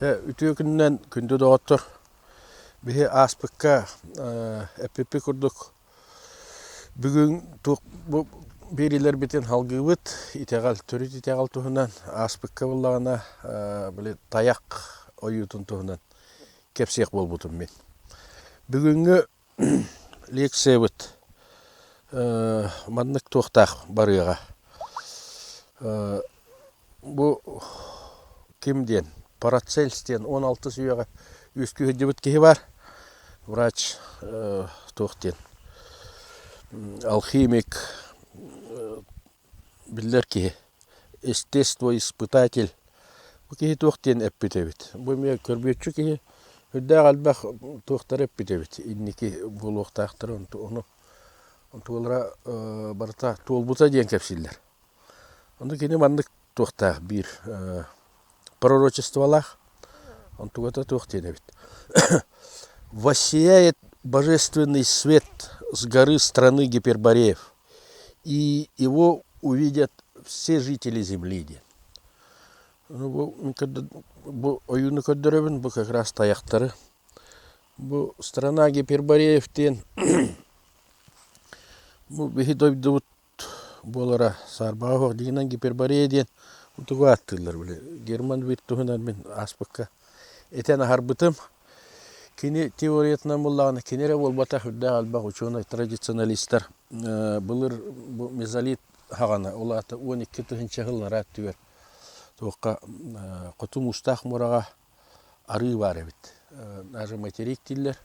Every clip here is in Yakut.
Үтүө күнүнэн күндү доҕоттор! Биһи ааспыкка эппиппит курдук бүгүн туох бу биэриилэрбитин салгыыбыт. Итэҕэл, төрүт итэҕэл туһунан ааспыкка буоллаҕына били тайах ойуутун туһунан кэпсиэх буолбутум мин. Бүгүҥҥү лекциябыт маннык туохтаах барыаҕа. Бу ким диэн Парацельс диэн 16 үйэҕэ үөскүү сылдьыбыт киһи баар. Врач туох диэн алхимик биллэр киһи, естествоиспытатель. Бу киһи туох диэн эппит эбит. Бу эмиэ көрбүөччү киһи үрдээх элбэх туохтары эппит эбит. Инники буолуохтаахтары ону онтугалара барыта туолбута диэн кэпсииллэр. Ону кини маннык туохтаах биир пророчестволаах онтугата туох диэн эбит. «Воссияет божественный свет с горы страны Гипербореев, и его увидят все жители земли» диэн. Бу, бу ойууну көрдөрөбүн, бу как раз тайахтары. Бу страна Гипербореев диэн бу биһи дойдубут буолара саарбаҕа суох дьиҥинэн Гиперборея диэн тугу ааттыыллар били Герман Вирт туһунан мин ааспыкка этэн аһарбытым. Кини теориятынан буоллаҕына кини эрэ буолбатах үрдээх элбэх учуонай традиционалистар былыр бу мезолит хаҕана ол аата 12 тыһыынча сыл анараа өттүгэр туохха Хоту Муустаах муораҕа арыы баар эбит. Даже материк дииллэр.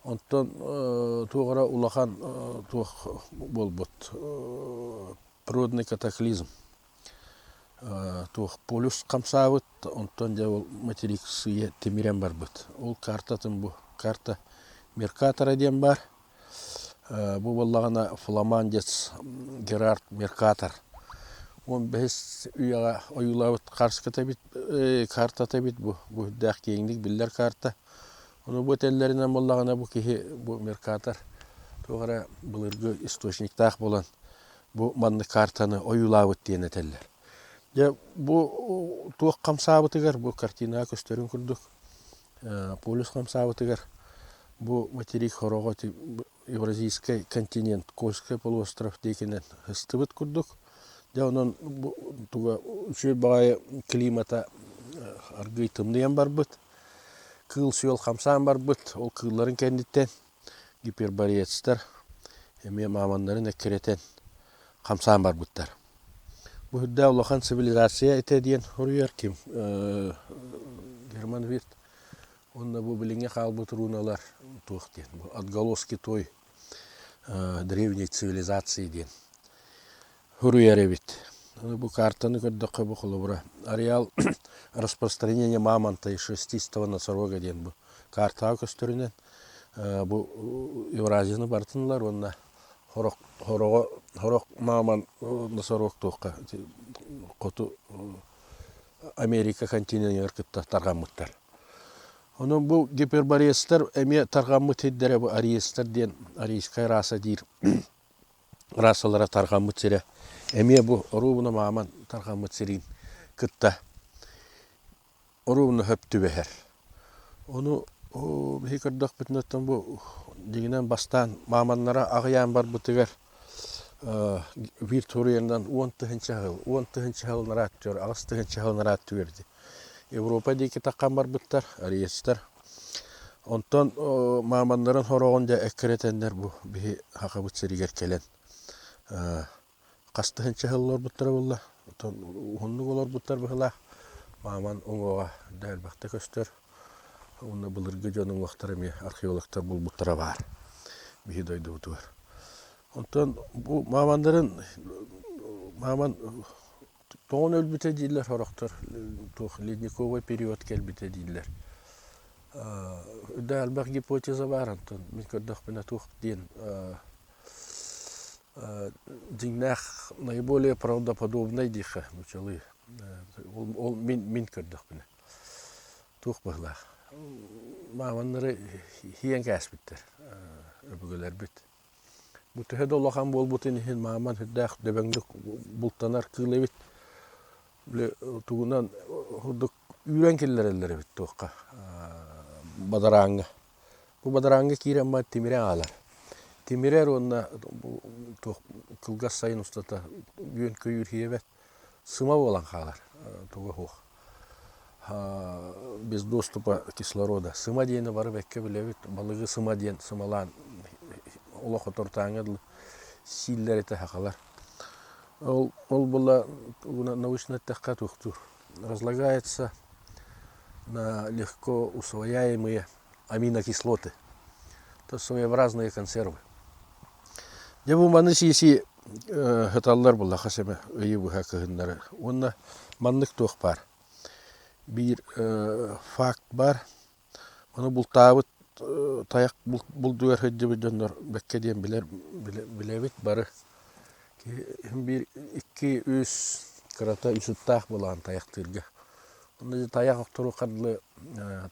Онтон туох эрэ улахан туох буолбут природный катаклизм туох полюс хамсаабыт, онтон дьэ ол материк сыыйа тимирэн барбыт. Ол картатын бу карта Меркатора диэн баар. Бу буоллаҕына фламандец Герард Меркатор 15 үйэҕэ ойуулаабыт картата эбит, картата эбит бу. Бу үрдээх киэҥник биллэр карта. Ону бу этэллэринэн буоллаҕына бу киһи бу Меркатор туох эрэ былыргы источниктаах буолан бу маннык картаны ойуулаабыт диэн этэллэр. Дьэ бу туох хамсаабытыгар бу картинаҕа көстөрүн курдук полюс хамсаабытыгар бу материк хороҕо Евразийскай континент Кольскай полуостров диэкинэн сыстыбыт курдук. Дьэ онон бу туга үчүгэй баҕайы климата аргыый тымныйан барбыт. Кыыл-сүөл хамсаан барбыт. Ол кыылларын кэнниттэн гипербореецтар эмиэ мааманнарын эккирэтэн хамсаан барбыттар. Бу үрдээх улахан цивилизация этэ диэн суруйар ким Герман Вирт уонна бу билиҥҥи хаалбыт руналар туох диэн бу отголоски той древней цивилизации диэн суруйар эбит. Бу картаны көрдөххө бу холобура ареал распространения мамонта и шерстистого носорога диэн бу картаҕа көстөрүнэн бу Евразияны барытын ылар уонна Сорох сороҕо сорох мааман носорог туохха хоту Америка континеныгар кытта тарҕаммыттар. Онон бу гипербореецтар эмиэ тарҕаммыт сирдэрэ бу ариецтар диэн арийскай раса диир расалара тарҕаммыт сирэ эмиэ бу оруобуна мааман тарҕаммыт сирин кытта оруобуна сөп түбэһэр. Ону биһи көрдөхпүтүнэ оттон бу дьиҥинэн бастаан мааманнара аҕыйаан барбытыгар биир туруйанан 10 тыһыынча сыл, 10 тыһыынча сыл анараа өттүгэр, 8 тыһыынча сыл анараа өттүгэр дии. Европа диэки таххан барбыттар, ариецтар. Онтон мааманнарын сороҕун дьэ эккирэтэннэр бу биһи Сахабыт сиригэр кэлэн Хас тыһыынча сыл олорбуттара буолла, оттон уһуннук олорбуттар быһыылаах. Мааман уҥуоҕа да элбэхтэ көстөр. Уонна былыргы дьон уҥуохтара эмиэ археологтар булбуттара баар биһи дойдубутугар. Онтон бу мааманнарын мааман тоҕон өлбүтэ дииллэр сорохтор, туох ледниковый период кэлбитэ дииллэр. Да элбэх гипотеза баар онтон мин көрдөхпүнэ туох диэн дьиҥнээх наиболее правдоподобный диэххэ нууччалыы ол мин мин көрдөхпүнэ туох быһыылаах мааманнары хиэн кээспиттэр өбүгэлэрбит бу төһө да улахан буолбутун иһин мааман сүрдээх дөбөҥнүк бултанар кыыл эбит били тугунан курдук. Үүрэн киллэрэллэр эбит туохха бадарааҥҥа. Бу бадарааҥҥа киирэн баран тимирэ аҕалар. Тимирэр уонна туох кылгас сайын устата үөн-көйүүр сиэбэт, сыма буолан хаалар, туга суох. Без доступа кислорода. Сыма диэни бары бэккэ билэбит. Балыгы сыма диэн сымалаан олох отортааҥҥа дылы сииллэр этэ сахалар. Ол, ол була научно эттэххэ туохтуур. Разлагается на легко усвояемые аминокислоты. Это своеобразные консервы. Дьэ бу маны сии-сии сыталлар буолла хас эмэ ыйы быһа кыһыннары. Уонна маннык туох баар. Биир факт баар. Ону бултаабыт тайах булдугар сылдьыбыт дьоннор бэккэ диэн билэр билэбит бары. Биир икки үс кырата үс ыттаах буолаҕын тайахтыырга. Онно тайах охторуохха дылы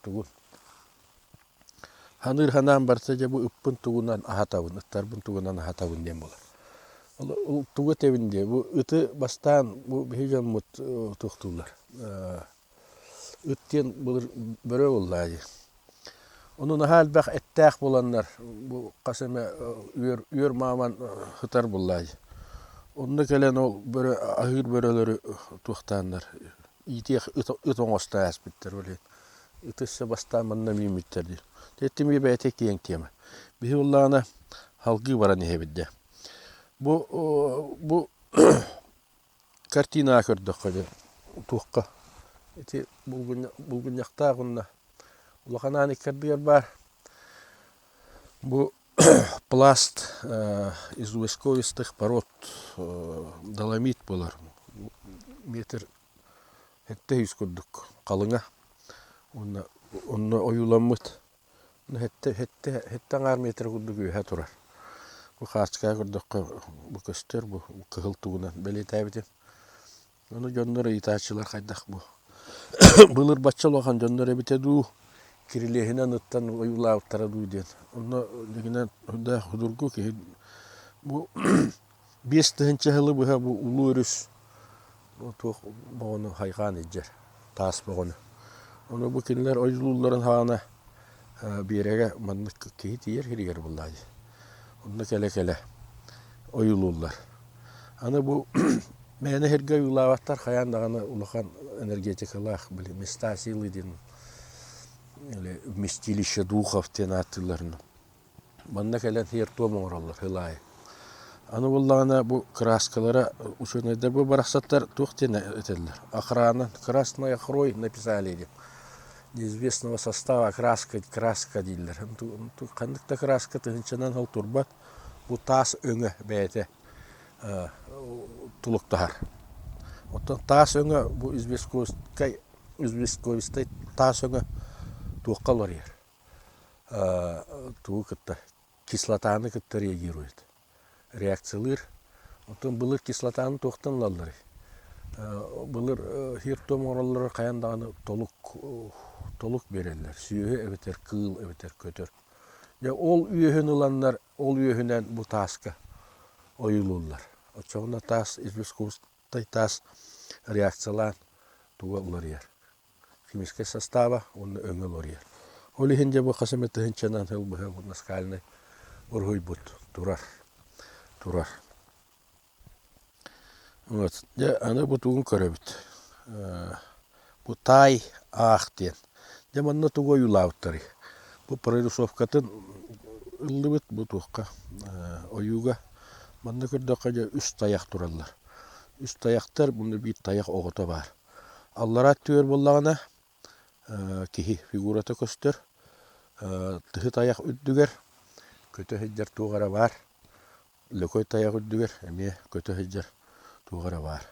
тугун Саныыр санаам барыта дьэ бу ыппын тугунан аһатабын, ыттарбын тугунан аһатабын диэн буолар. Ол тугу этэбин диэ, бу ыты бастаан бу биһи дьоммут туохтууллар ыт диэн былыр бөрө буоллаа дии. Ону наһаа элбэх эттээх буоланнар бу хас эмэ үөр, үөр мааман сытар буоллаа дии. Онно кэлэн ол бөрө аһыыр бөрөлөрү туохтааннар иитиэх ыт, ыт оҥосто ааспыттар ол иһин ыт өссө бастаан манна мииммиттэр дии. Тиэттимигэ бэйэтэ киэҥ тиэмэ. Биһи буоллаҕына салгыы баран иһэбит дьэ. Бу бу картинаҕа көрдөххө дьэ туохха ити булгунньахтаах уонна улахан аан икки ардыгар баар бу пласт из войсковистых пород доломит буолар метр 700 курдук халыҥа уонна онно ойууламмыт сэттэ сэттэ сэттэ аҥаар метр курдук үөһэ турар бу хаачыкаҕа көрдөххө бу көстөр бу кыһыл тугунан бэлиэтээбитим Ону дьоннор ыйытааччылар хайдах бу былыр бачча улахан дьоннор эбитэ дуу, кирилиэһинэн ыттан ойуулаабыттара дуу диэн. Онно дьиҥинэн сүрдээх судургу киһи бу 5000 сылы быһа бу улуу өрүс туох боҕону хайҕаан илдьэр, таас боҕону. Ону бу кинилэр ойуулуулларын саҕана биэрэгэ маннык киһи тиийэр сиригэр буоллаҕа дии. Онно кэлэ-кэлэ ойуулууллар. Аны бу мээнэ сиргэ ойуулаабаттар хайаан даҕаны улахан энергетикалаах били места силы диэн или вместилище духов диэн ааттыылларын манна кэлэн сиэр-туом оҥороллор сыл аайы. Аны буоллаҕына бу краскалара учуонайдар бу барахсаттар туох диэн этэллэр охрана красной охрой написали диэн неизвестного состава краска краска дииллэр ханнык да краска тыһыынчанан ол турбат бу таас өҥө бэйэтэ тулуктаһар. Оттон таас өҥө бу известковистай известковистай таас өҥө туохха уларыйар? Тугу кытта? Кислотаны кытта реагирует. Реакциялыыр. Оттон былыр кислотаны туохтан ылалларый? Былыр сиэр-туом оҥороллоро хайаан даҕаны толук толук биэрэллэр. Сүөһү эбэтэр кыыл эбэтэр көтөр. Дьэ ол үөһүн ыланнар ол үөһүнэн бу тааска ойуулууллар. Оччоҕуна таас известковай таас реакциялаан туга уларыйар. Химическэй состава уонна өҥө уларыйар. Ол иһин дьэ бу хас эмэ тыһыынчанан сыл быһа бу наскальнай уруһуйбут турар. Турар. Вот. Дьэ, аны бу тугун көрөбүт. Бу таай аах диэн. Дьэ, манна тугу ойуулаабыттарый? Бу прорисовкатын ыллыбыт бу туохха ойууга. Манна көрдөххө дьэ үс тайах тураллар. Үс тайахтар, мунна биир тайах оҕото баар. Аллараа өттүгэр буоллаҕына киһи фигурата көстөр. Тыһы тайах үрдүгэр көтө сылдьар туох эрэ баар. Лөкөй тайах үрдүгэр эмиэ көтө сылдьар туох эрэ баар.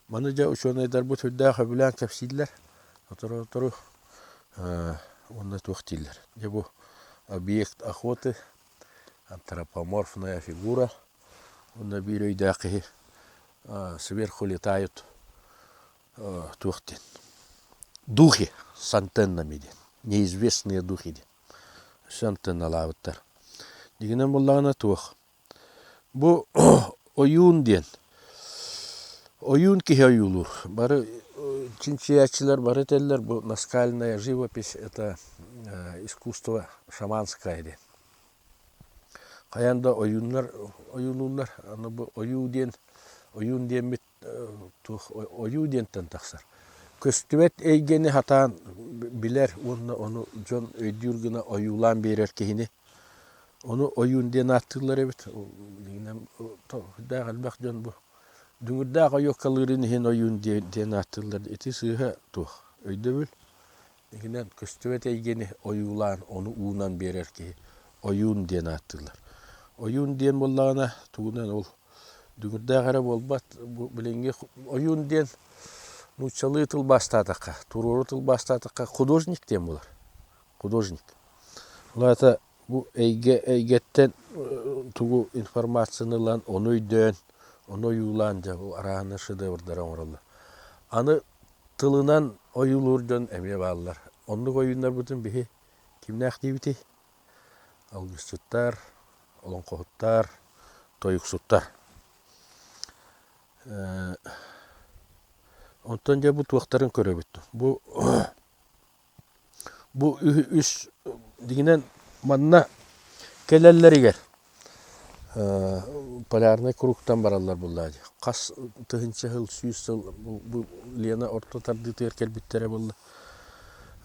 Маны дьэ учуонайдарбыт сүрдээх сөбүлээн кэпсииллэр. Сотору-сотору уонна туох дииллэр. Дьэ бу объект охоты, антропоморфная фигура уонна биир өйдөөх киһи сверху летают туох диэн духи с антеннами диэн неизвестные духи диэн Өссө антенналаабыттар. Дьиҥинэн буоллаҕына туох. Бу ойуун диэн. Ойуун киһи ойуулуур. Бары чинчийээччилэр бары этэллэр бу наскальная живопись это искусство шаманское диэн. Хайаан да ойууннар ойуулууллар. Аны бу ойуу диэн ойуун диэммит туох ойуу диэнтэн тахсар. Көстүбэт эйгэни сатаан билэр уонна ону дьон өйдүүр гына ойуулаан биэрэр киһини ону ойуун диэн ааттыыллар эбит. Дьиҥинэн сүрдээх элбэх дьон бу дүҥүрдээх ойуоккалыырын иһин ойуун диэн ааттыыллар. Ити сыыһа туох өйдөбүл. Дьиҥинэн көстүбэт эйгэни ойуулаан ону уунан биэрэр киһи ойуун диэн ааттыыллар. Ойуун диэн буоллаҕына тугунан ол дүҥүрдээх эрэ буолбат, бу билиҥҥи ойуун диэн нууччалыы тылбаастаатахха, туруору тылбаастаатахха художник диэн буолар. Художник. Ол аата бу эйгэ эйгэттэн тугу информацияны ылан, ону өйдөөн, ону ойуулаан дьэ бу арааһынай шедеврдары оҥороллор. Аны тылынан ойуулуур дьон эмиэ бааллар. Оннук ойууннарбытын биһи кимнээх диибитий? Алгысчыттар, олоҥхоһуттар, тойуксуттар. Онтон дьэ бу туохтарын көрөбүт. Бу бу үс дьиҥинэн манна кэлэллэригэр полярнай кругтан бараллар буоллаа дии. Хас тыһыынча сыл, сүүс сыл бу Лена орто тардыытыгар кэлбиттэрэ буолла.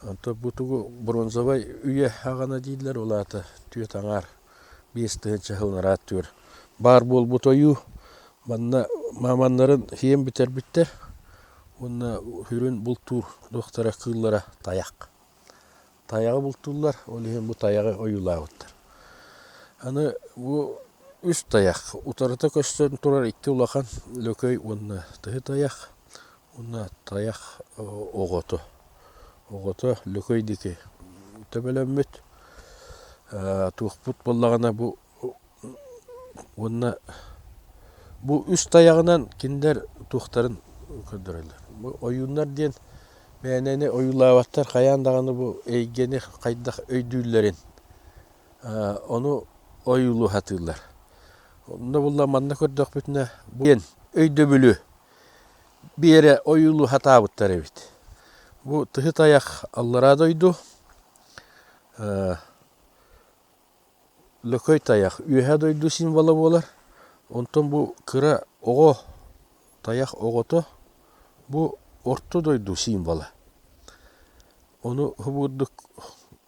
Онтон бу тугу бронзовай үйэ аҕана дииллэр, ол аата түөрт аҥаар 5000 сыл араат түөр баар буолбут ойуу. Манна мааманнарын сиэн бүтэрбиттэр уонна сүрүн бултуур туохтара кыыллара тайах. Тайаҕы бултууллар, ол иһин бу тайаҕы ойуулаабыттар. Аны бу үс тайах утарыта көстөн турар икки улахан лөкөй уонна тыһы тайах уонна тайах оҕото. Оҕото лөкөй диэки төбөлөммүт. Туохпут буоллаҕына бу уонна бу үс тайаҕынан кинилэр туохтарын көрдөрөллөр. Бу ойууннар диэн мээнэни ойуулаабаттар, хайаан даҕаны бу эйгэни хайдах өйдүүллэрин ону ойуулуу сатыыллар. Онно булла манна көрдөхпүтүнэ бу диэн өйдөбүлү биэрэ ойуулуу сатаабыттар эбит. Бу тыһы тайах аллараа дойду Лөкөй тайах үөһээ дойду символа буолар. Онтон бу кыра оҕо тайах оҕото бу орто дойду символа. Ону курдук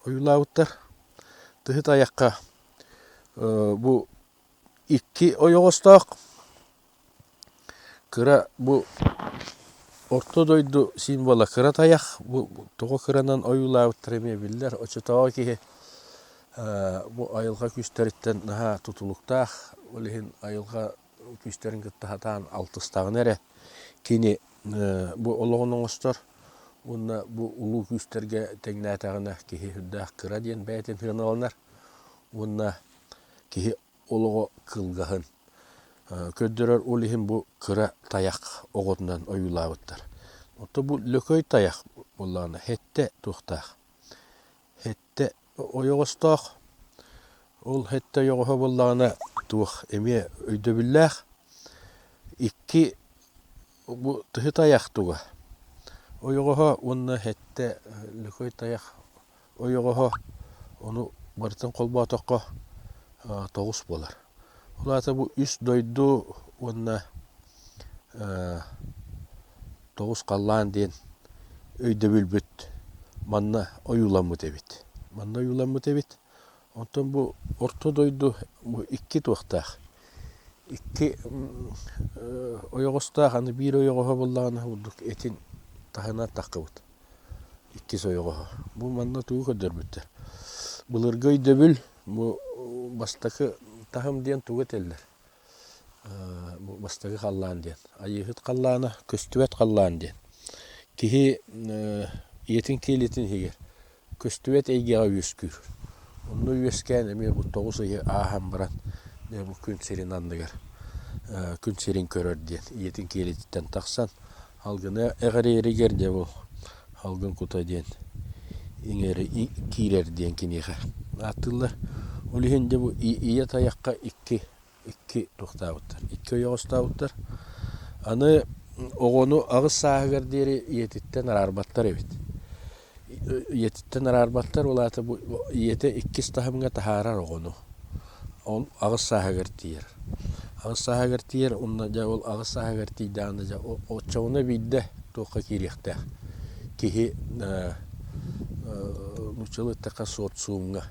ойуулаабыттар. Тыһы тайахха бу икки ойоҕостоох Кыра бу Орто дойду символа кыра тайах. Бу тоҕо кыранан ойуулаабыттара эмиэ биллэр. Оччотооҕу киһи бу айылҕа күүстэриттэн наһаа тутулуктаах. Ол иһин айылҕа күүстэрин кытта сатаан алтыстаҕына эрэ кини бу олоҕун оҥостор уонна бу улуу күүстэргэ тэҥнээтэҕинэ киһи сүрдээх кыра диэн бэйэтин сыаналанар уонна киһи олоҕо кылгаһын көрдөрөр, ол иһин бу кыра тайах оҕотунан ойуулаабыттар. Оттон бу лөкөй тайах буоллаҕына сэттэ туохтаах, сэттэ ойоҕостоох. Ол сэттэ ойоҕоһо буоллаҕына туох эмиэ өйдөбүллээх. Икки бу тыһы тайах туга ойоҕоһо уонна сэттэ лөкөй тайах ойоҕоһо ону барытын холбоотоххо тоҕус буолар. Ол аата бу үс дойду уонна тоҕус халлаан диэн өйдөбүлбүт манна ойууламмыт эбит. Манна ойууламмыт эбит. Онтон бу орто дойду бу икки туохтаах. Икки ойоҕостоох, аны биир ойоҕоһо буоллаҕына курдук этин таһынан таххыбыт. Иккис ойоҕоһо. Бу манна тугу көрдөрбүттэр? Былыргы өйдөбүл бу бастакы таһым диэн тугу этэллэр? Бу бастакы халлаан диэн. Айыыһыт халлаана, көстүбэт халлаан диэн. Киһи ийэтин киэлитин иһигэр көстүбэт эйгэҕэ үөскүүр. Онно үөскээн эмиэ бу тоҕус ыйы ааһан баран дьэ бу күн сирин анныгар күн сирин көрөр диэн ийэтин киэлититтэн тахсан Алгыны эҕэрийэригэр дьэ бу алгын кута диэн иҥэри киирэр диэн киниэхэ ааттыыллар. Ол иһин дьэ бу ийэ тайахха икки икки туохтаабыттар, икки ойоҕостообуттар. Аны оҕону аҕыс сааһыгар диэри ийэтиттэн араарбаттар эбит. Ийэтиттэн араарбаттар, ол аата бу ийэтэ иккис таһымҥа таһаарар оҕону. Ол аҕыс сааһыгар тиийэр. Аҕыс сааһыгар тиийэр уонна дьэ ол аҕыс сааһыгар тиийдэҕинэ дьэ оччоҕуна биирдэ туохха киириэхтээх. Киһи нууччалыы эттэххэ социумҥа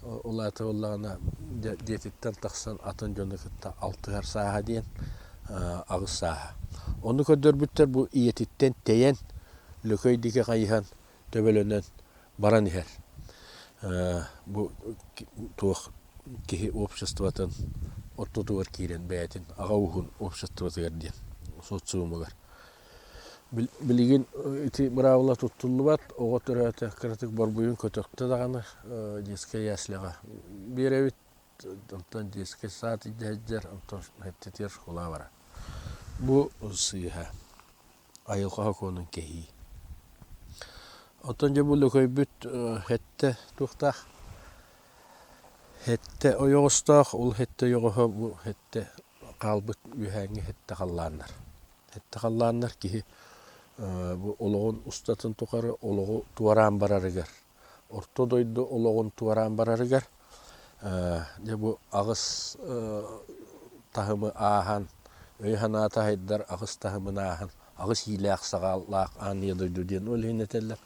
Ол аата буоллаҕына дьиэтиттэн тахсан атын дьону кытта алтыһар сааһа диэн аҕыс сааһа. Ону көрдөрбүттэр бу ийэтиттэн тэйэн Лөкөй диэки хайыһан төбөлөнөн баран иһэр. Бу туох киһи обществотын ортотугар киирэн бэйэтин аҕа ууһун обществотыгар диэн социумугар. Билигин ити быраабыла туттуллубат, оҕо төрөөтө кыратык борбуйун көтөхтө даҕаны детскай ясляҕа биэрэбит, онтон детскай сад илдьэ сылдьар, онтон эттитигэр школа барар. Бу сыыһа, айылҕа сокуонун кэһии. Оттон дьэ бу лөкөйбүт эттэ туохтаах? Эттэ ойоҕостоох, ол эттэ ойоҕоһо бу эттэ хаалбыт үөһээҥҥи эттэ халлааннар. Эттэ халлааннар киһи бу олоҕун устатын тухары олоҕу туораан барарыгар, орто дойду олоҕун туораан барарыгар дьэ бу аҕыс таһымы ааһан, өй-санаата сайдар аҕыс таһымын ааһан, аҕыс иилээх-саҕалаах аан ийэ дойду диэн ол иһин этэллэр.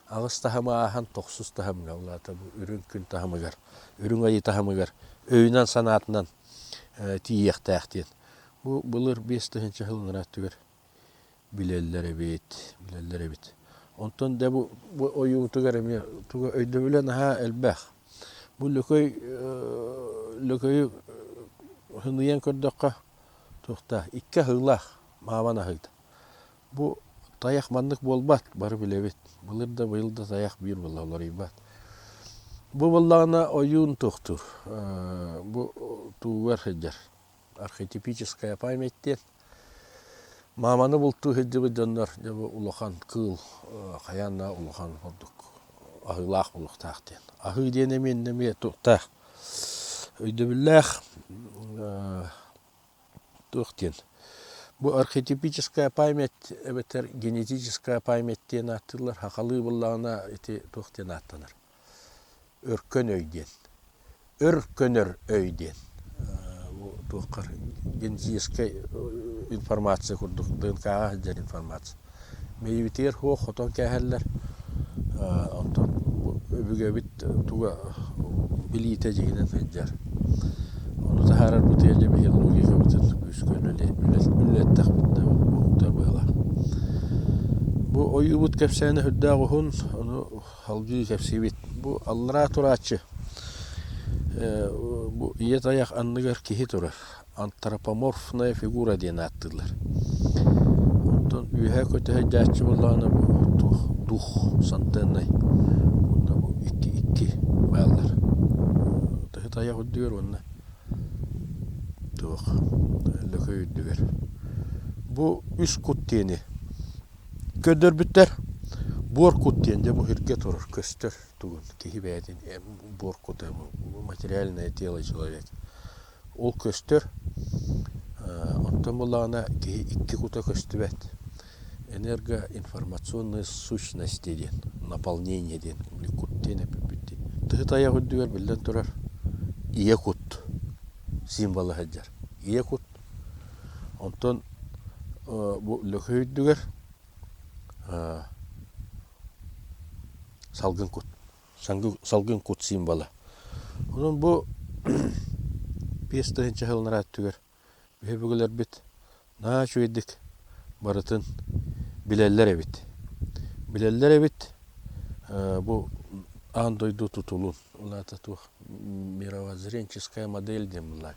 Аҕыс таһымы ааһан тохсус таһымҥа, ол аата бу үрүҥ күн таһымыгар, үрүҥ айыы таһымыгар өйүнэн-санаатынан тиийиэхтээх диэн. Бу былыр 5000 сыл анараа өттүгэр билэллэр эбит, билэллэр эбит. Онтон дьэ бу, бу ойуутугар эмиэ туга өйдөбүлэ наһаа элбэх. Бу лөкөй лөкөйү сыныйан көрдөххө туохта икки аһыылаах мааман аһыыта. Бу тайах маннык буолбат, бары билэбит. Былыр да быйыл да тайах биир буолла уларыйбат. Бу буоллаҕына ойуун туохтуур, бу туугар сылдьар архетипическая память диэн. Мааманы бултуу сылдьыбыт дьоннор дьэ бу улахан кыыл хайаан да улахан курдук аһыылаах буолуохтаах диэн. Аһыы диэн эмиэ эмиэ туохтаах өйдөбүллээх туох диэн бу архетипическая память эбэтэр генетическая память диэн ааттыыллар сахалыы буоллаҕына ити туох диэн ааттанар өркөн өй диэн өр көнөр өй диэн бу туоххар генетическэй информация курдук ДНК-ҕа сылдьар информация Мэйибитигэр суох хотон кээһэллэр. Онтон өбүгэбит туга билиитэ дьиҥинэн сылдьар. Ону таһаарарбытыгар дьэ биһиги логикабытын күүскэ үлэлэттэхпитинэ уһуктар быһыылаах. Бу ойуубут кэпсээнэ сүрдээх уһун, ону салгыы кэпсиибит. Бу аллараа турааччы бу ийэ тайах анныгар киһи турар. антропоморфная фигура диэн ааттыыллар. Онтон үөһэ көтө сылдьааччы буоллаҕына бу туох дух сантеннай уонна бу икки икки бааллар. Тыһы тайах үрдүгэр уонна туох лөкөй үрдүгэр. Бу үс кут диэни көрдөрбүттэр. Буор кут диэн дьэ бу сиргэ турар көстөр тугун киһи бэйэтин буор кута материальное тело человека. Ол көстөр, онтон буоллаҕына киһи икки кута көстүбэт. Энергоинформационные сущности диэн, наполнение диэн, кут диэн эппиппит дии. Тыһы тайах үрдүгэр биллэн турар ийэ кут символа сылдьар. Ийэ кут. Онтон бу лөкөй үрдүгэр салгын кут. салгын кут символа. Онон бу 5000 сылынара өттүгэр биһи өбүгэлэрбит наһаа үчүгэйдик барытын билэллэр эбит. Билэллэр эбит бу аан дойду тутулун, ол аата туох мировоззренческая модель диэн буоллаҕа.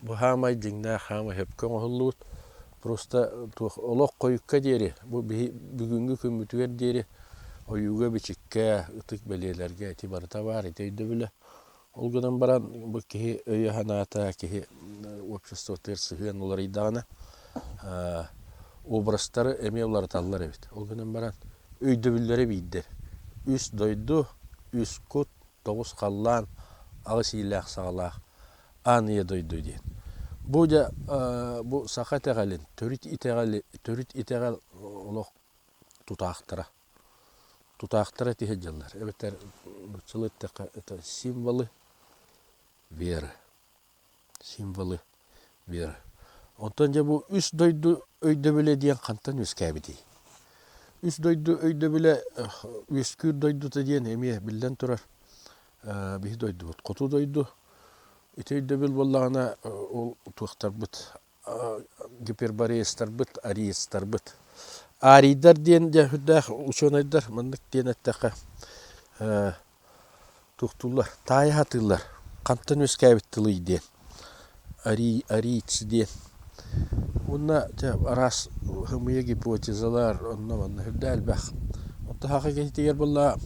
Бу хаамай дьиҥнээх хаамай сөпкө оҥоһуллубут. Просто туох олох хойукка диэри, бу биһи бүгүҥҥү күммүтүгэр диэри ойууга-бичиккэ, ытык бэлиэлэргэ ити барыта баар, ити өйдөбүлэ. Ол гынан баран бу киһи өйө-санаата, киһи обществотыгар сыһыан уларыйдаҕына, образтары эмиэ уларыталлар эбит. Ол гынан баран өйдөбүллэрэ биирдэр. Үс дойду, үс кут, тоҕус халлаан, аҕыс иилээх-саҕалаах аан ийэ дойду диэн. Бу дьэ бу саха итэҕэлин, төрүт итэҕэли, төрүт итэҕэл олох тутаахтара. Тутаахтара ити сылдьаллар. Эбэтэр нууччалыы эттэххэ это символы веры. Символы веры. Онтон дьэ бу үс дойду өйдөбүлэ диэн хантан үөскээбитий? Үс дойду өйдөбүлэ үөскүүр дойдута диэн эмиэ биллэн турар биһи дойдубут хоту дойду. Ити өйдөбүл буоллаҕына ол туохтарбыт гипербореецтарбыт, ариецтарбыт. Арийдар диэн дьэ сүрдээх учуонайдар маннык диэн эттэххэ туохтууллар, таайа сатыыллар. Хантан үөскээбит тылый диэн. Арий, арийцы диэн. Уонна дьэ араас хымыйа гипотезалар онно-манна сүрдээх элбэх. Оттон саха киһитигэр буолла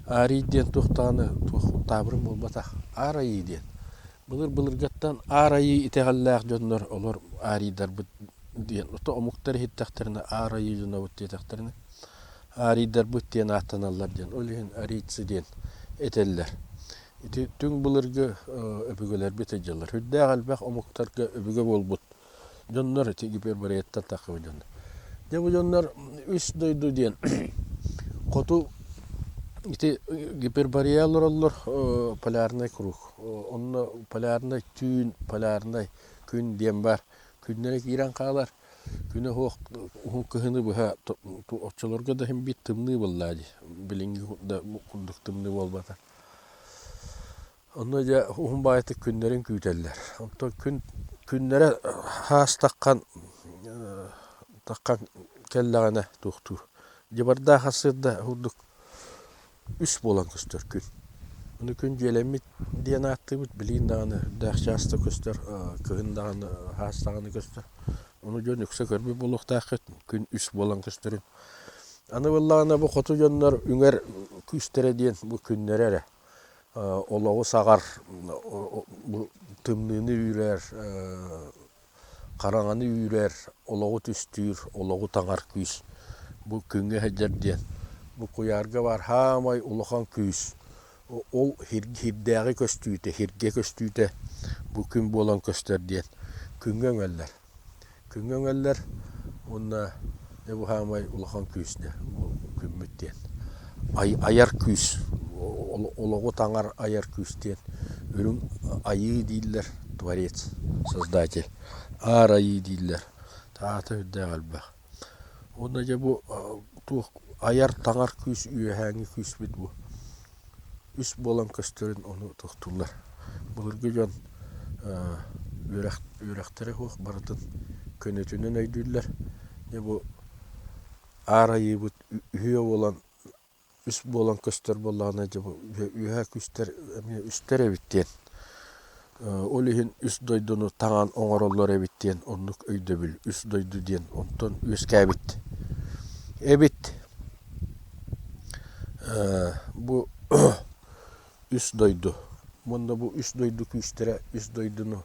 арий диэн туох даҕаны туох таабырын буолбатах. Аар айыы диэн. Былыр-былыргаттан Аар Айыы итэҕэллээх дьоннор олор аарийдарбыт диэн, ото омуктар иһиттэхтэринэ Аар Айыы дьонобут диэтэхтэринэ, аарийдарбыт диэн ааттаналлар диэн, ол иһин арийцы диэн этэллэр. Ити түҥ былыргы өбүгэлэрбит сылдьаллар. Сүрдээх элбэх омуктарга өбүгэ буолбут Дьоннор ити гипербореяттан таххыбыт дьоннор. Дьэ бу дьоннор үс дойду диэн хоту ити гиперборея олороллор полярнай круг. Онно полярнай түүн, полярнай күн диэн баар. Күннэрэ киирэн хаалар. Күнэ суох уһун кыһыны быһа оччолорго да иһин биир тымныы буоллаа дии. Билиҥҥи да курдук тымныы буолбата. Онно дьэ уһун баайытык күннэрин күүтэллэр. Онтон күн күннэрэ хаас таххан таххан кэллэҕинэ туохтуур. Дьыбардаах сарсыарда курдук үс буолан көстөр күн. Ону күн дьиэлэммит диэн ааттыыбыт, билигин даҕаны үрдээх чааста көстөр, кыһын даҕаны хаас даҕаны көстөр. Ону дьон үксэ көрбүт буолуохтааххыт, күн үс буолан көстөрүн. Аны буоллаҕына бу хоту дьоннор үҥэр күүстэрэ диэн бу күннэрэ эрэ. Олоҕу саҕар, тымныыны үүрэр, хараҥаны үүрэр, олоҕу түстүүр, олоҕу таҥар күүс бу күҥҥэ сылдьар диэн. Бу куйаарга баар саамай улахан күүс ол һирдээҕи көстүүтэ, һиргэ көстүүтэ бу күн буолан көстөр диэн күҥҥэ өҥөллөр. Күҥҥэ өҥөллөр уонна дьэ бу саамай улахан күүс дьэ бу күммүт диэн. Айар күүс, олоҕу таҥар айар күүс диэн үрүҥ айыы дииллэр, творец, создатель, аар айыы дииллэр. Аата үрдээх элбэх. Уонна дьэ бу туох айар таҥар күүс үөһээҥҥи күүспүт бу. Үс буолан көстөрүн ону тохтууллар. Былыргы дьон үөрэх үөрэхтэрэ суох барытын көнөтүнэн өйдүүллэр. Дьэ бу Аар Айыыбыт үһүө буолан үс буолан көстөр буоллаҕына дьэ бу үөһээ күүстэр эмиэ үстэр эбит диэн ол иһин үс дойдуну таҥан оҥороллор эбит диэн оннук өйдөбүл үс дойду диэн онтон үөскээбит эбит. Бу үс дойду уонна бу үс дойду күүстэрэ үс дойдуну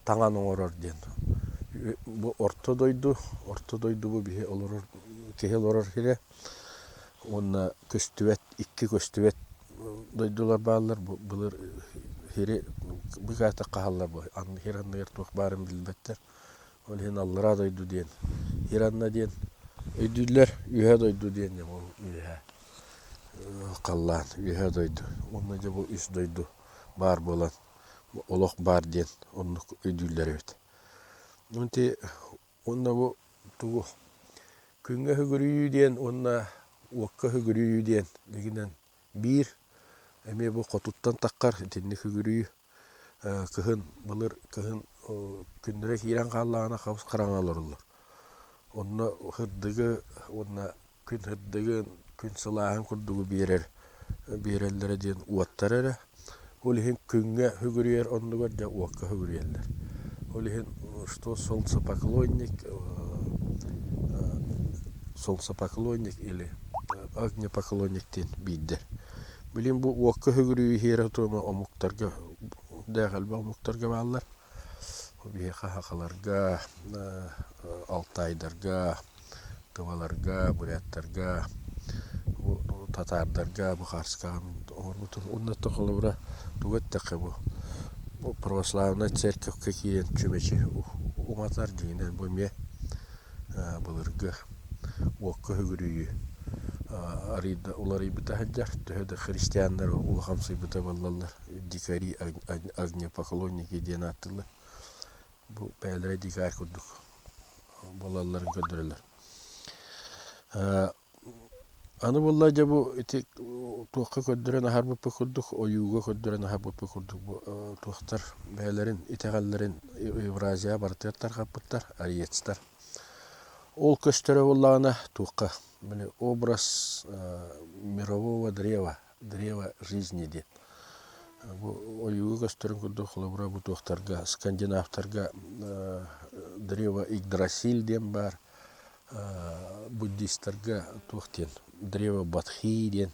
таҥан оҥорор диэн. Бу орто дойду, орто дойду бу биһи олорор киһи олорор сирэ уонна көстүбэт икки көстүбэт дойдулар бааллар. Бу былыр сири быгаата хаһаллар бу сир анныгар туох баарын билбэттэр. Ол иһин аллараа дойду диэн, сир анна диэн өйдүүллэр, үөһэ дойду диэн дьэ ол үөһэ халлаан, үөһэ дойду. Уонна дьэ бу үс дойду баар буолан олох баар диэн оннук өйдүүллэр эбит. Ити уонна бу тугу күҥҥэ сүгүрүйүү диэн уонна уокка сүгүрүйүү диэн дьиҥинэн биир эмиэ бу хотуттан таххар итинник сүгүрүйүү кыһын былыр кыһын күннэрэ киирэн хааллаҕына хабыс хараҥа олороллор. Онно сырдыгы уонна күн сырдыгын, күн сылааһын курдугу биэрэр биэрэллэрэ диэн уоттар эрэ. Ол иһин күҥҥэ сүгүрүйэр оннугар дьэ уокка сүгүрүйэллэр. Ол иһин что солнцепоклонник солнцепоклонник или огнепоклонник диэн биирдэр. Билин бу уокка сүгүрүйүү иһиэрэ-туома омуктарга дээх элбэх омуктарга бааллар. Биһиэхэ сахаларга, алтайдарга, тываларга, буряттарга, татаардарга, бухарскаҕа оҥорбутум. Уонна холобура тугу эттэххэ бу? православнай церковка киирэн чүмэчи уматар дьиҥинэн бу эмиэ былыргы уокка үгүрүйүү арыйда уларыйбыта сылдьар. Төһө да христианнар улахамсыйбыта буоллаллар дикари огнепоклонники диэн ааттыыллар. Бу бэйэлэрэ дикарь курдук буолалларын көрдөрөллөр. Аны буолла дьэ бу ити туохха көрдөрөн аһарбыппыт курдук, ойууга көрдөрөн аһарбыппыт курдук бу туохтар бэйэлэрин итэҕэллэрин Евразия барытыгар тарҕаппыттар, ариецтар. Ол көстөрө буоллаҕына туохха били образ мирового древа, древа жизни диэн. Бу ойууга көстөрүн курдук холобура бу туохтарга скандинавтарга древо Игдрасиль диэн баар, буддистарга туох диэн древо Бодхи диэн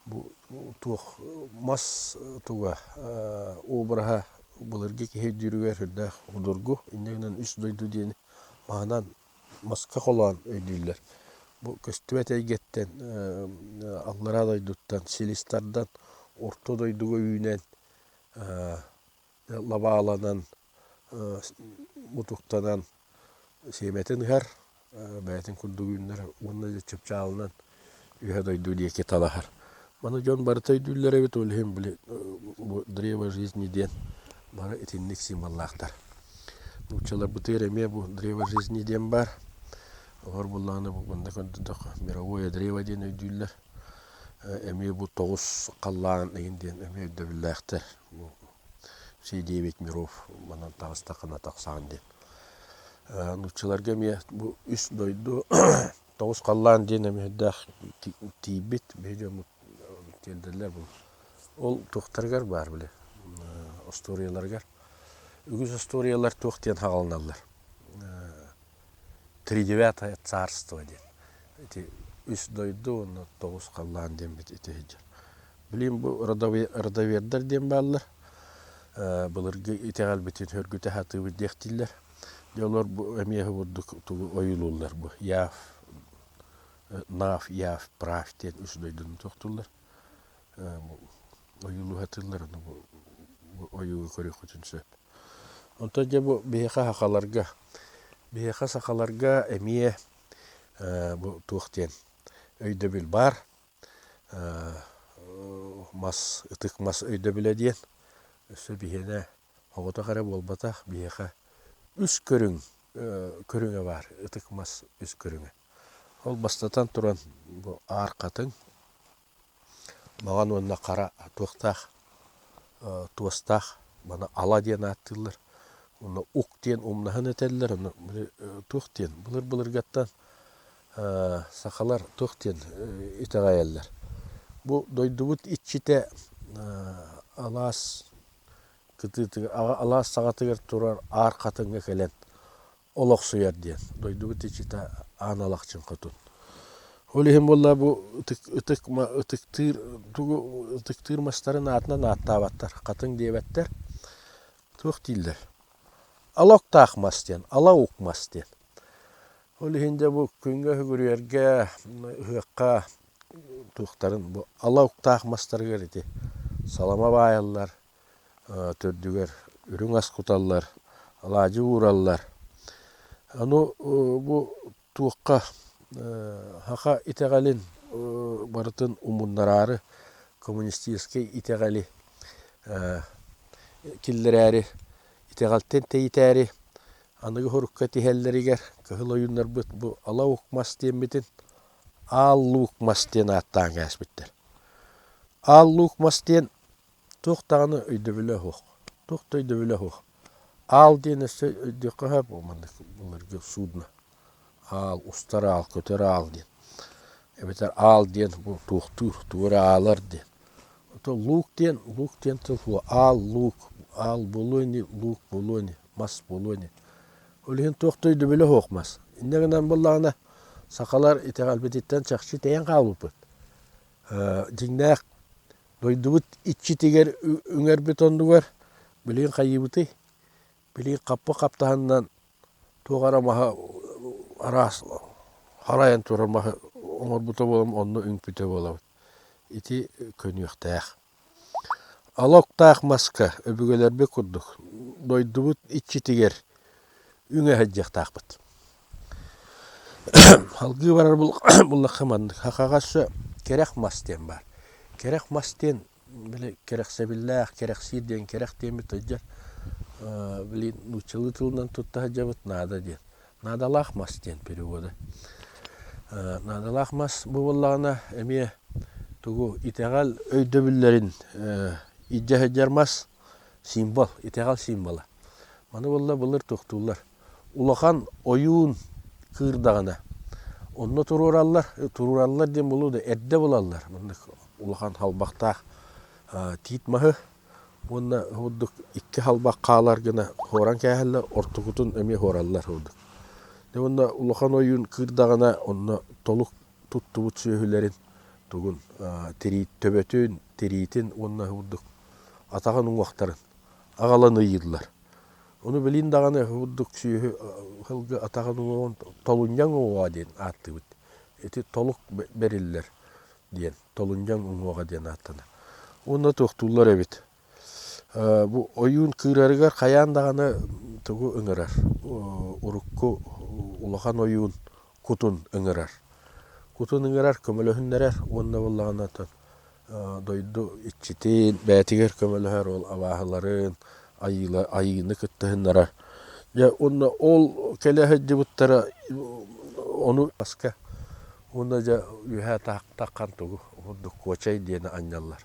бу туох мас туга обраһа былыргы киһи өйдүүрүгэр сүрдээх судургу инньэ гынан үс дойду диэни маһынан маска холоон өйдүүллэр бу көстүбэт эйгэттэн аллараа дойдуттан силис тардан орто дойдуга үүнэн лабааланан мутуктанан сиэмэтин ыһар, бэйэтин курдук үүннэр уонна дьэ чыпчаалынан үһэ дойду диэки талаһар. Маны дьон барыта өйдүүллэр эбит, ол иһин били бу древо жизни диэн бары итинник символлаахтар. Нууччаларбытыгар эмиэ бу древо жизни диэн баар. Олор буоллаҕына бу манна көрдөрдөххө мировое древо диэн өйдүүллэр. Эмиэ бу тоҕус халлаан игин диэн эмиэ өйдөбүллээхтэр. Бу все девять миров манан таҕыстаххына тахсаҕын диэн. Нууччаларга эмиэ бу үс дойду тоҕус халлаан диэн эмиһэрдээх тиийбит биһи дьоммут тиэрдэллэр бу. Ол туохтарыгар баар били остуоруйаларыгар. Үгүс остуоруйалар туох диэн хаҕаланаллар. Тридевятое царство диэн. Ити үс дойду уонна тоҕус халлаан диэн ити сылдьар. Билигин бу родовердар диэн бааллар. Былыргы итэҕэлбитин сөргүтэ сатыыбыт диэхтииллэр. Дьэ олор бу эмиэ курдук тугу ойуулууллар бу Яв, Нав, Яв, Прав диэн үс дойдуну тохтууллар. Ойуулуу сатыыллар ону бу ойууга көрүөххүтүн сөп. Онтон дьэ бу биһиэхэ сахаларга биһиэхэ сахаларга эмиэ бу туох диэн өйдөбүл баар. Мас, ытык мас өйдөбүлэ диэн өссө биһиэнэ оҕотох эрэ буолбатах, биһиэхэ үс көрүҥ көрүҥэ баар, ытык мас үс көрүҥэ. Ол бастатан туран бу аар хатыҥ, маҥан уонна хара туохтаах туостаах маны ала диэн ааттыыллар. Уонна ук диэн умнаһын этэллэр, ону туох диэн былыр-былыргаттан сахалар туох диэн итэҕэйэллэр. Бу дойдубут иччитэ алаас кытыытыгар, алаас саҕатыгар турар аар хатыҥҥа кэлэн олохсуйар диэн. Дойдубут иччитэ Аан Алахчын Хотун. Ол иһин буолла бу ытык, ытык, ытыктыыр, тугу ытыктыыр мастарын аатынан ааттаабаттар, хатыҥ диэбэттэр. Туох дииллэр? Алоктаах мас диэн, ала ук мас диэн. Ол иһин дьэ бу күҥҥэ үгүрүйэргэ, ыһыахха туохтарын бу ала уктаах мастарыгар ити салама баайаллар, төрдүгэр үрүҥ ас куталлар, алаадьы уураллар. Ону бу туохха саха итэҕэлин барытын умуннараары коммунистическай итэҕэли киллэрээри, итэҕэлтэн тэйитээри Аныгы сурукка тиһэллэригэр кыһыл ойууннарбыт бу ала ук мас диэммитин аал луук мас диэн ааттаан кээспиттэр. Аал луук мас диэн туох даҕаны өйдөбүлэ суох. Туох да өйдөбүлэ суох. Аал диэн өссө өйдүөххэ сөп маннык былыргы судно. Аал, устар аал, көтөр аал диэн. Эбэтэр аал диэн бу туохтуур, тугу эрэ аалар диэн. Ото луук диэн, луук диэн тыл аал луук, аал буолуо ини, луук буолуо ини. мас буолуо ини. Ол иһин туох да өйдөбүлэ суох мас. Инньэ гынан буоллаҕына, сахалар итэҕэлбититтэн чахчы тэйэн хаалбыппыт. Дьиҥнээх дойдубут иччитигэр үҥэрбит оннугар билигин хайыыбытый? Билигин хаппы хаптаһынынан туох эрэ маһы араас харайан турар маһы оҥорбута буолан онно үҥпүтэ буолабыт. Ити көнүөхтээх. Ала уктаах маска өбүгэлэрбит курдук дойдубут иччитигэр үҥэ сылдьыахтаахпыт. Салгыы барар буллахха маннык сахаҕа өссө кэрэх мас диэн баар. Кэрэх мас диэн били кэрэхсэбиллээх, кэрэхсиир диэн кэрэх диэммит сылдьар били нууччалыы тылынан тутта сылдьабыт наада диэн. Наадалаах мас диэн перевода. Наадалаах мас бу буоллаҕына эмиэ тугу итэҕэл өйдөбүллэрин илдьэ сылдьар мас символ, итэҕэл символа. Маны буолла былыр туохтууллар. Улахан ойуун кыырдаҕына онно туруораллар, туруораллар диэн буолуо да эрдэ булаллар. Маннык улахан халбахтаах тиит маһы уонна курдук икки халбах хаалар гына хуоран кээһэллэр, ортокутун эмиэ хуораллар курдук. Дьэ уонна улахан ойуун кыырдаҕына онно толук туттубут сүөһүлэрин тугун тирии төбөтүн, тириитин уонна курдук атаҕын уҥуохтарын аҕалан ыйыыллар. Ону билин даҕаны курдук сүөһү сылгы атаҕын уҥуоҕун толунньаҥ уҥуоҕа диэн ааттыыбыт. Ити толук бэриллэр диэн толунньаҥ уҥуоҕа диэн ааттанар. Уонна туохтууллар эбит. Бу ойуун кыырарыгар хайаан даҕаны тугу ыҥырар? Урукку улахан ойуун кутун ыҥырар. Кутун ыҥырар, көмөлөһүннэрэр уонна буоллаҕына дойду иччитин бэйэтигэр көмөлөһөр ол абааһыларын, айыыны кыттыһыннарар. Дьэ уонна ол кэлэ сылдьыбыттара ону аска уонна дьэ үөһээ таххан тугу курдук куочай диэни анньаллар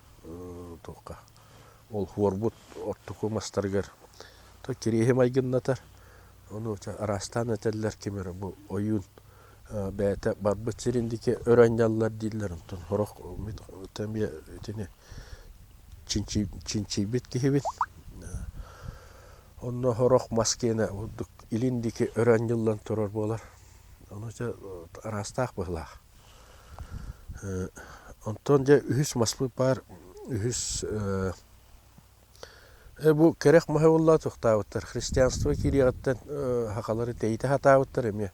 туохха ол хуорбут ортоку мастарыгар то кириэһи майгыннатар ону араастаан этэллэр ким эрэ бу ойуун бэйэтэ барбыт сирин диэки өрө анньаллар дииллэр онтон сорох эмиэ итини чинчийбит киһибин онно сорох мас киэнэ курдук илин диэки өрө анньыллан турар буолар ону дьэ араастаах быһыылаах онтон дьэ үһүс маспыт баар үһүс бу кэрэх маһы буолла туохтаабыттар христианство киириэҕиттэн сахалары тэйитэ сатаабыттар эмиэ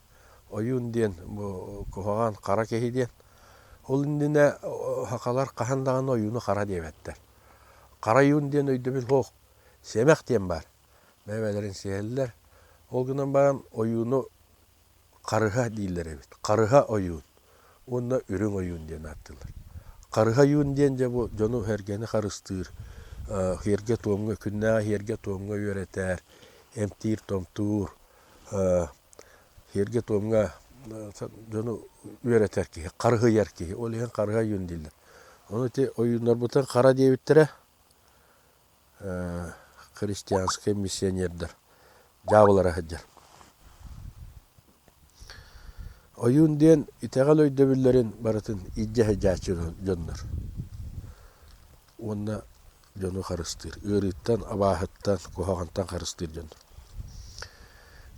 ойуун диэн бу куһаҕан хара киһи диэн. Ол иннинэ сахалар хаһан даҕаны ойууну хара диэбэттэр. Хара ойуун диэн өйдөбүл суох. Сиэмэх диэн баар. Бэйэ-бэйэлэрин сиэһэллэр. Ол гынан баран ойууну харыһа дииллэр эбит. Харыһа ойуун уонна үрүҥ ойуун диэн ааттыыллар. Харыһа ойуун диэн дьэ бу дьону-сэргэни харыстыыр, сиэргэ-туомҥа, күннээҕи сиэргэ-туомҥа үөрэтэр, эмтиир-томтуур, Сиэргэ-туомҥа дьону үөрэтэр киһи, харыһыйар киһи. Ол иһин харыһа ойуун дииллэр. Ону ити ойууннарбытын хара диэбиттэрэ христианскай миссионердар дьаабылара сылдьар. Ойуун диэн итэҕэл өйдөбүллэрин барытын илдьэ сылдьааччы дьоннор. Уонна дьону харыстыыр, ыарыыттан, абааһыттан, куһаҕантан харыстыыр дьон.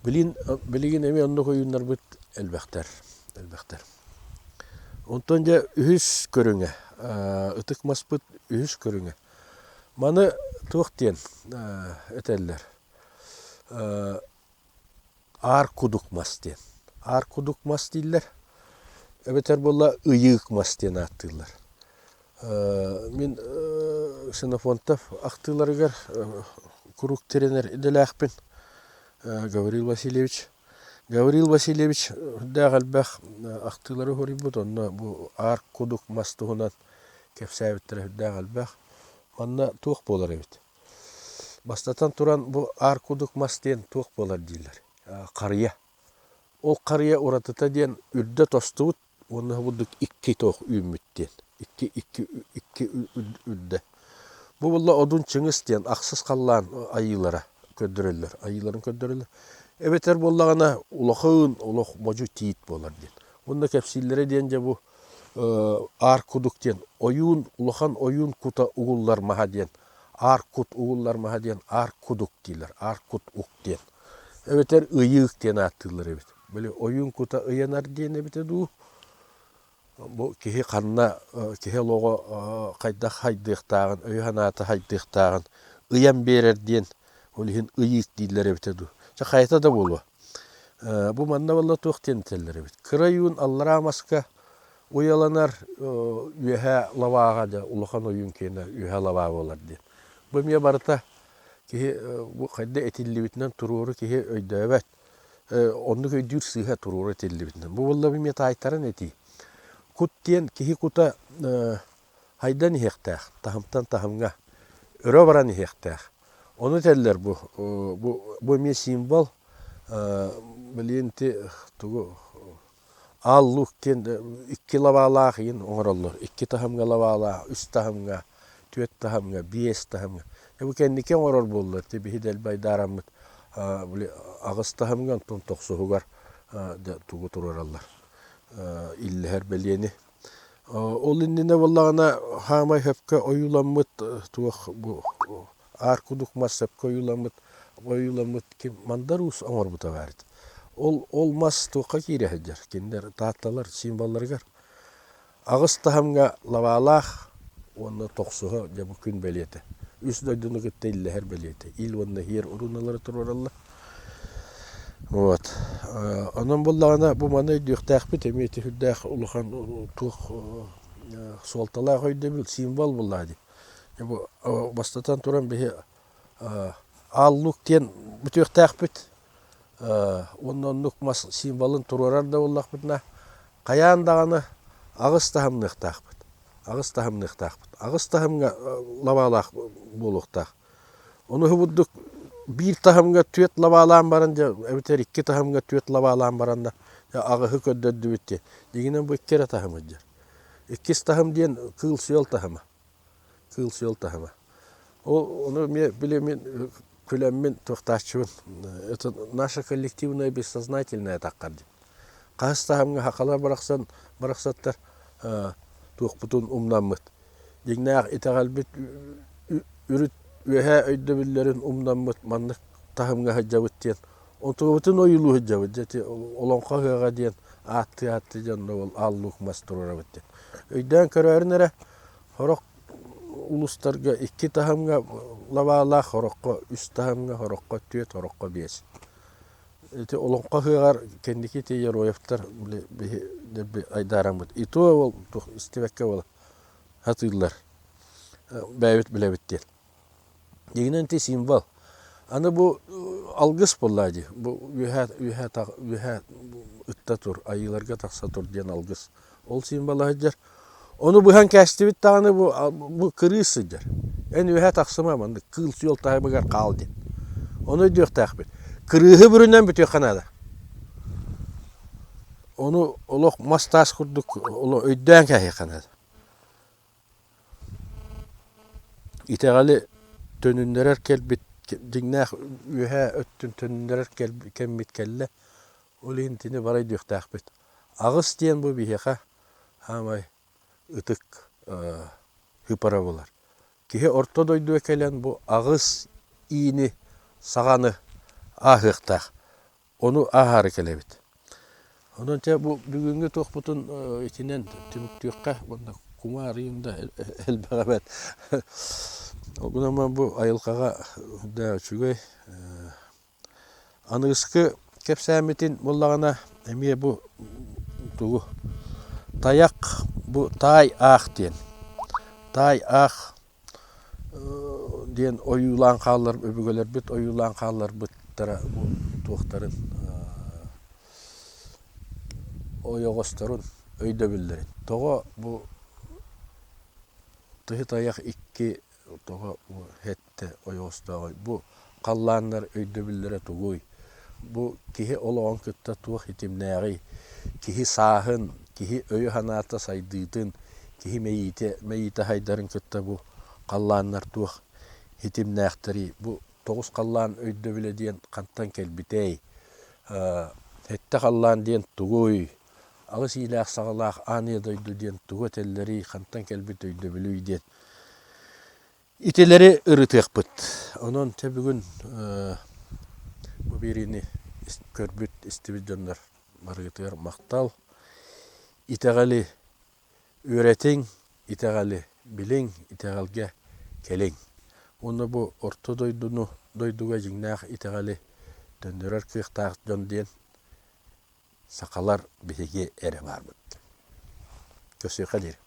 Билин, билигин эмиэ оннук ойууннарбыт элбэхтэр, элбэхтэр. Онтон дьэ үһүс көрүҥэ, ытык маспыт үһүс көрүҥэ. Маны туох диэн этэллэр? Аар кудук мас диэн. Аар кудук мас дииллэр. Эбэтэр буолла ыйыык мас диэн ааттыыллар. Мин Ксенофонтов ахтыыларыгар куруук тирэнэр идэлээхпин. Гаврил Васильевич. Гаврил Васильевич үрдээх элбэх ахтыылары суруйбут. Онно бу аар кудук мас туһунан кэпсээбиттэрэ үрдээх элбэх. Манна туох буолар эбит? Бастатан туран, бу аар кудук мас диэн туох буолар дииллэр. Харыйа. Ол харыйа уратыта диэн үрдэ тостубут уонна курдук икки туох үүммүт диэн. Икки икки икки үрдэ. Бу буолла Одун Чыҥыс диэн ахсыс халлаан айыылара көрдөрөллөр. Айыыларын көрдөрөллөр. Эбэтэр буоллаҕына улахан олох модьу тиит буолар диэн. Уонна кэпсииллэрэ диэн дьэ бу аар кудук диэн ойуун улахан ойуун кута угуллар маһа диэн аар кут угуллар маһа диэн аар кудук дииллэр аар кут ук диэн эбэтэр ыйыык диэн ааттыыллар эбит били ойуун кута ыйанар диэн эбитэ дуу бу киһи ханна киһи олоҕо хайдах хайдыахтааҕын өйө-санаата хайдыахтааҕын ыйан биэрэр диэн ол иһин ыйыык дииллэр эбитэ дуу чэ хайата да буолуо Бу манна буолла туох диэн этэллэр эбит. Кыра ойуун аллараа маска уйаланар үөһээ лабааҕа дьэ улахан ойуун киэнэ үөһээ лабаа буолар диэн. Бу эмиэ барыта киһи бу хайда этиллибитинэн туруору киһи өйдөөбөт. Оннук өйдүүр сыыһа туруору этиллибитинэн. Бу буолла эмиэ таайтаран этии. Кут диэн киһи кута хайдан иһиэхтээх, таһымтан таһымҥа өрө баран иһиэхтээх. Ону этэллэр бу, бу, бу эмиэ символ, билигин ити тугу Аал Луук диэн икки лабаалаах иин оҥороллор. Икки таһымҥа лабаалаах, үс таһымҥа, түөрт таһымҥа, биэс таһымҥа. Бу кэнники оҥорор буоллар, ити биһи дэлби айдаараммыт били аҕыс таһымҥа, онтон тохсуһугар тугу туруораллар иллэһэр бэлиэни. Ол иннинэ буоллаҕына хаамай сөпкө ойууламмыт туох бу аар кудук мас сөпкө ойууламмыт ойууламмыт ким Мандар Уус оҥорбута баар этэ. Ол ол мас туохха киирэ сылдьар? Кинилэр таатталар символларыгар аҕыс таһымҥа лабаалаах уонна тохсуһа дьэ бу күн бэлиэтэ. Үс дойдуну кытта иллэһэр бэлиэтэ. Ил уонна иһиэр уруналары туруораллар. Вот. Онон буоллаҕына бу маны өйдүөхтээхпит эмиэ ити сүрдээх улахан туох суолталаах өйдөбүл, символ буоллаҕа дии. Бу бастатан туран биһи Аал Луук диэн бүтүөхтээхпит уонна оннук мас символын туруорар да буоллахпытына хайаан даҕаны аҕыс таһымныахтаахпыт. Аҕыс таһымныахтаахпыт. Аҕыс таһымҥа лабаалаах буолуохтаах. Ону курдук биир таһымҥа түөрт лабаалаан баран дьэ эбэтэр икки таһымҥа түөрт лабаалаан баран да аҕыһы көрдөрдүбүт диэн. Дьиҥинэн бу икки эрэ таһым сылдьар. Иккис таһым диэн кыыл-сүөл таһыма. Кыыл-сүөл таһыма. Ол ону эмиэ били мин күлэммин туохтааччыбын. Это наша коллективная бессознательная таххар диэн. Хаһыс таһымҥа хахалар барахсан барахсаттар туохпутун умнаммыт. Дьиҥнээх итэҕэлбит үрүт үөһээ өйдөбүллэрин умнаммыт маннык таһымҥа сылдьабыт диэн онтубутун ойуулуу сылдьабыт дьэ ити олоҥхо ыһыаҕа диэн ааттыы-ааттыы дьонно ол аал луук мас туруорабыт диэн өйдөөн көрөөрүн эрэ сорох улуустарга икки таһымҥа лабаалаах сороххо үс таһымҥа сороххо түөрт сороххо биэс ити олоҥхо ыһыаҕар кэнники ити Яроевтар били биһи дэлби айдаараммыт и то ол туох истибэккэ буола сатыыллар бэйэбит билэбит диэн. Дьиҥинэн ити символ. Аны бу алгыс буоллаа дии. Бу үөһээ үөһээ үөһээ ытта тур, айыыларга тахса тур диэн алгыс. Ол символа сылдьар. Ону быһан кээстибит даҕаны бу бу кырыыс сылдьар. Эн үөһээ тахсыма маннык кыыл-сүөл таһымыгар хаал диэн. Ону өйдүөхтээхпит. Кырыыһы бүрүнэн бүтүөххэ наада. Ону олох мас-таас курдук олох өйдөөн кээһиэххэ наада. Итэҕэли төнүннэрэр кэлбит дьиҥнээх үөһээ өттүн төнүннэрэр кэммит кэллэ. Ол иһин итини бары өйдүөхтээхпит. Аҕыс диэн бу биһиэхэ саамай ытык ыпара буолар. Киһи орто дойдуга кэлэн бу аҕыс иини саҕаны ааһыахтаах. Ону ааһаары кэлэбит. Онон чэ бу бүгүҥҥү туохпутун итинэн түмүктүөххэ уонна кумаарыйым да элбэҕэ эбээт. Ол гынан бу айылҕаҕа да үчүгэй. Аныгыскы кэпсээммитин буоллаҕына эмиэ бу тугу тайах бу таай аах диэн. Таай аах диэн ойуулаан хааллар өбүгэлэрбит ойуулаан хаалларбыттара бу туохтарын ойоҕосторун өйдөбүллэрин тоҕо бу тыһы тайах икки тоҕо бу сэттэ ойоҕостооҕуй бу халлааннар өйдөбүллэрэ тугуй бу киһи олоҕун кытта туох ситимнээҕий киһи сааһын киһи өйө-санаата сайдыытын киһи мэйиитэ мэйиитэ сайдарын кытта бу халлааннар туох ситимнээхтэрий бу тоҕус халлаан өйдөбүлэ диэн хантан кэлбитэй сэттэ халлаан диэн тугуй аҕыс иилээх-саҕалаах аан ийэ дойду диэн тугу этэллэрий хантан кэлбит өйдөбүлүй диэн Итилэри ырытыахпыт. Онон чэ бүгүн бу биэриини көрбүт, истибит дьоннор барыгытыгар махтал. Итэҕэли үөрэтиҥ, итэҕэли билиҥ, итэҕэлгэ кэлиҥ. Уонна бу орто дойдуну, дойдуга дьиҥнээх итэҕэли төннөрөр кыахтаах дьон диэн сахалар биһиги эрэ баарбыт. Көрсүөххэ диэри.